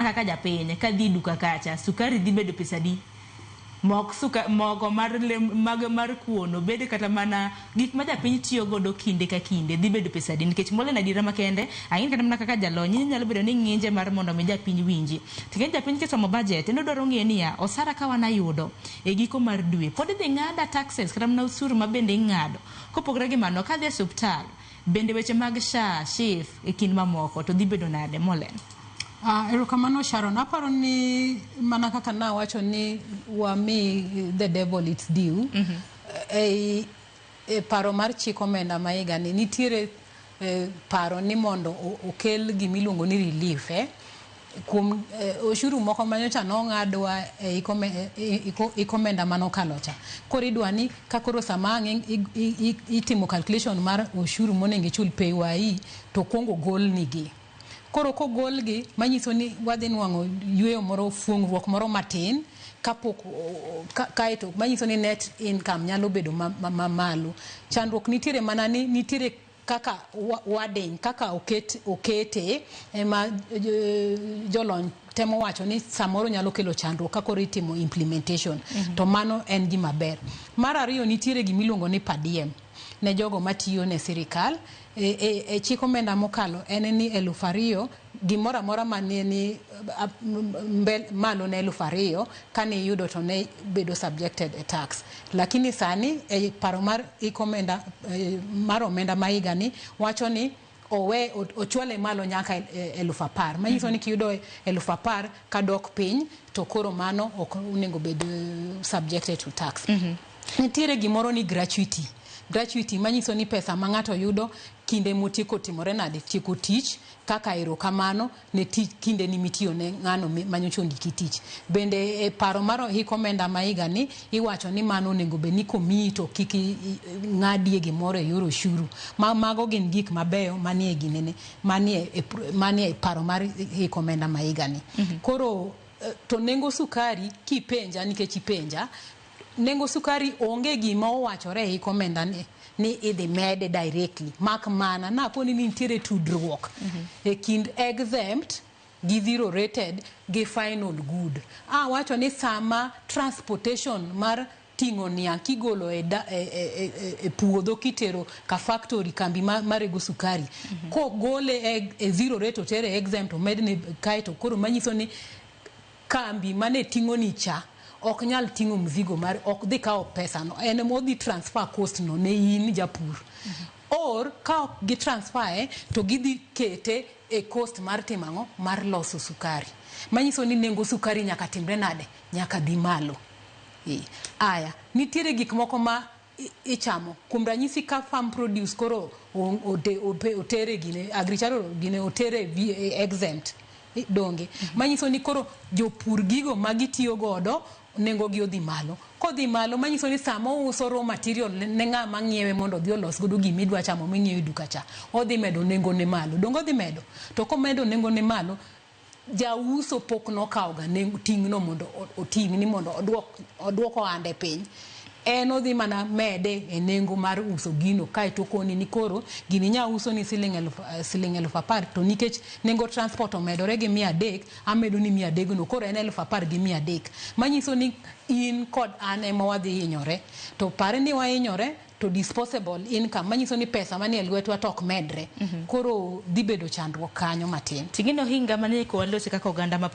Kaka japiny kadhi duka kacha, sukari dhi bedo pesa adi? Mok suka, mogo mar lem, mag, mar kuon obed kata mana gik ma japiny tiyo godo kinde ka kinde dhi bedo pesa adi? Nikech Mollen adiera makende, ang'e kata mana kaka jalony inyalo bedo ni ng'inje mar mondo mi japiny winji. To ing'e japiny kisomo budget, en odwaro ng'eyo niya, osara ka wan ayudo e giko mar dwe, pod idhi ng'ada taxes kata mana osuru ma bende ing'ado. Kopogore gi mano, kadhi e osuptal, bende weche mag SHA, SHIF e kind mamoko to dhi bedo nade Mollen? Erokamano Sharon. Aparo ni mana kaka nawacho ni wami the devil its due. E paro mar chik omenda ma higa ni nitiere paro ni mondo okel gimiluongo ni relief kuom oshuru moko manyocha nong'adwa e hik omenda manokalo cha. Koro idwa ni ka koro sama ang' itimo calculation mar oshuru monego ichul PAYE to kuong ogolnigi. Koro kogolgi manyiso ni wadhi nwang'o yueyo moro, fuong'ruok moro matin kapok kaeto manyiso ni net income nyalo bedo mamalo. Chandruok nitiere mana ni nitiere kaka wording kaka okete ema jolony temo wacho ni samoro nyalo kelo chandruok ka koro itimo implementation. To mano en gima ber. Mar ariyo nitiere gimiluongo ni per diem ne jogo matiyo ne sirikal. E chik omenda mokalo en ni 2000 gimoro amora mane ni malo ne 2000 kane iyudo to ne bedo subjected e tax. Lakini sani e paro mar hik omenda mar omenda ma higa ni wacho ni owe ochwale malo nyaka 10,000. Manyiso ni kiyudo 10,000 kadok piny to koro mano ok onego bed subjected to tax. Nitiere gimoro ni gratuity. Gratuity manyiso ni pesa ma ng'ato yudo kinde motieko timore nade, tieko tich kaka erokamano ne tich kinde ni mitiyo ne ng'ano manyocha ondiki tich. Bende e paro mar hik omenda ma higa ni iwacho ni mano onego bed ni komiyi to kik ng'adie gimoro e yor oshuru. Mago gin gik mabeyo manie ginene, manie paro mar hik omenda ma higa ni. Koro to nengo sukari kipenja nikech ipenja, nengo sukari onge gima owachore e hik omenda ni idhi mede directly, mak mana nakoni ni nitiere tudruok e kind exempt gi zero rated gi final good. Awacho ni sama transportation mar ting'o niang' kigolo e puodho kitero ka factory kambi marego sukari, kogole e zero rate otere e exempt omedne kaeto koro manyiso ni kambi mane ting'o ni cha ok nyal ting'o mzigo mar ok dhi kawo pesa no, en modhi transfer cost no ne in japur. Or ka ok gi transfer to gidhi kete e cost mar timo ang'o, mar loso sukari. Manyiso ni nengo sukari nyaka timre nade, nyaka dhi malo. Aya, nitiere gik moko ma ichamo. Kuom ranyisi ka farm produce koro otere gine, agricultural gine otere exempt. Donge. Manyiso ni koro jopur gigo magitiyo godo nengo gi odhi malo. Kodhi malo manyiso ni sama ouso raw material ne ng'ama ng'iewe mondo odhi olos godo gima idwa chamo ming'iewo e duka cha, odhi medo nengo ne malo. Donge odhi medo? To komedo nengo ne malo, jauso pok nokawo ga nengo ting'no mondo oting' ni mondo oduok ohande piny. En odhi mana mede e nengo mar uso gino kaeto okoni ni koro gini inya uso ni siling 10,000 to nikech nengo transport omedore gi 300, amedo ni 300 no, koro en 10,300. Manyiso ni in kod an ema wadhi hinyore. To pare ni wahinyore to disposable income manyiso ni pesa manie lwetwa to ok medre. Koro dhi bedo chandruok kanyo matin. Ting'eno hinga mane walosi kaka oganda ma